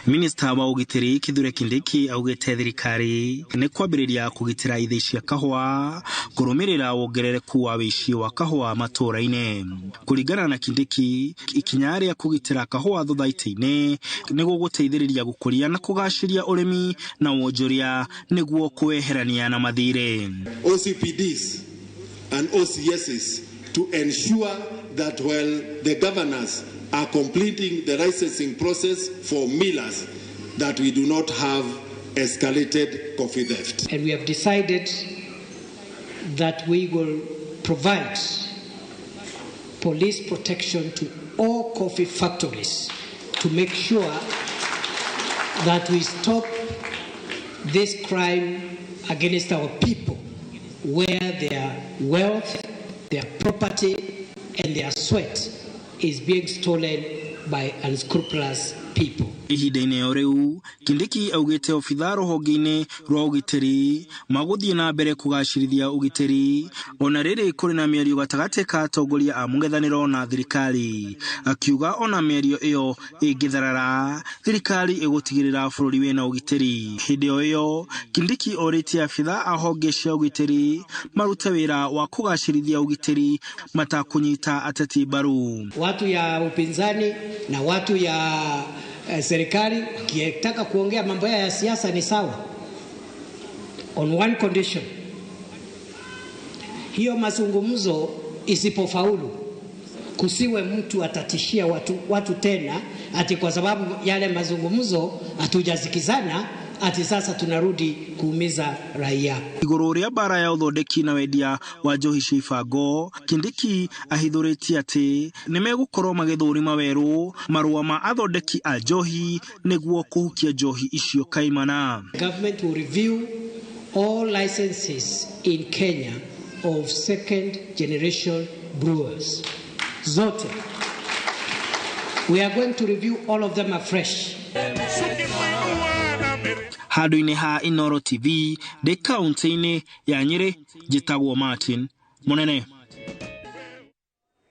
Minista wa ũgitĩri Kithure Kindiki augĩte thirikari nĩ kwambĩrĩria kũgitĩra ithĩi cia kahũa kũrũmĩrĩra wongerereku wa wĩici wa kahũa matũũra-inĩ. Kũringana na Kindiki, ikinya rĩa kũgitĩra kahũa thothaitĩ-inĩ nĩ gũgũteithĩrĩria gũkũria na kũgacĩria ũrĩmi na wonjoria nĩguo kweherania na mathirĩ. OCPDs and OCSs to ensure that while the governors are completing the licensing process for millers, that we do not have escalated coffee theft. And we have decided that we will provide police protection to all coffee factories to make sure that we stop this crime against our people, where their wealth, their property, and their sweat is being stolen by unscrupulous people. Ihinda-inĩ o rĩu, Kindiki augĩte obithaa rũhonge-inĩ rwa ũgitĩri magũthiĩ na mbere kũgacĩrithia ũgitĩri ona rĩrĩ kũrĩ na mĩario gatagatĩ ka atongoria a mũng'ethanĩro na thirikari, akiuga ona mĩario ĩyo ĩngĩtharara, thirikari ĩgũtigĩrĩra bũrũri wĩna ũgitĩri. Hĩndĩ o ĩyo, Kindiki orĩtie abithaa a honge cia ũgitĩri marute wĩra wa kũgacĩrithia ũgitĩri matakũnyita ateti mbaru. Watu ya upinzani na watu ya serikali wakitaka kuongea mambo ya siasa ni sawa, on one condition: hiyo mazungumzo isipofaulu, kusiwe mtu atatishia watu tena ati kwa sababu yale mazungumzo hatujasikizana, ati sasa tunarudi kuumiza raia. Igũrũ rĩa mbara ya ũthondeki na wendia wa njohi cia ibango, Kindiki ahithũrĩtie atĩ nĩmegũkorwo magĩthũrima werũ marũa ma athondeki a njohi nĩguo kũhukia njohi icio kaimana. Government will review all licenses in Kenya of second generation brewers. Zote. We are going to review all of them afresh. Handũ-inĩ ha Inooro TV ndĩ kaũntĩ-inĩ ya Nyĩrĩ, njĩtagwo Martin Mũnene.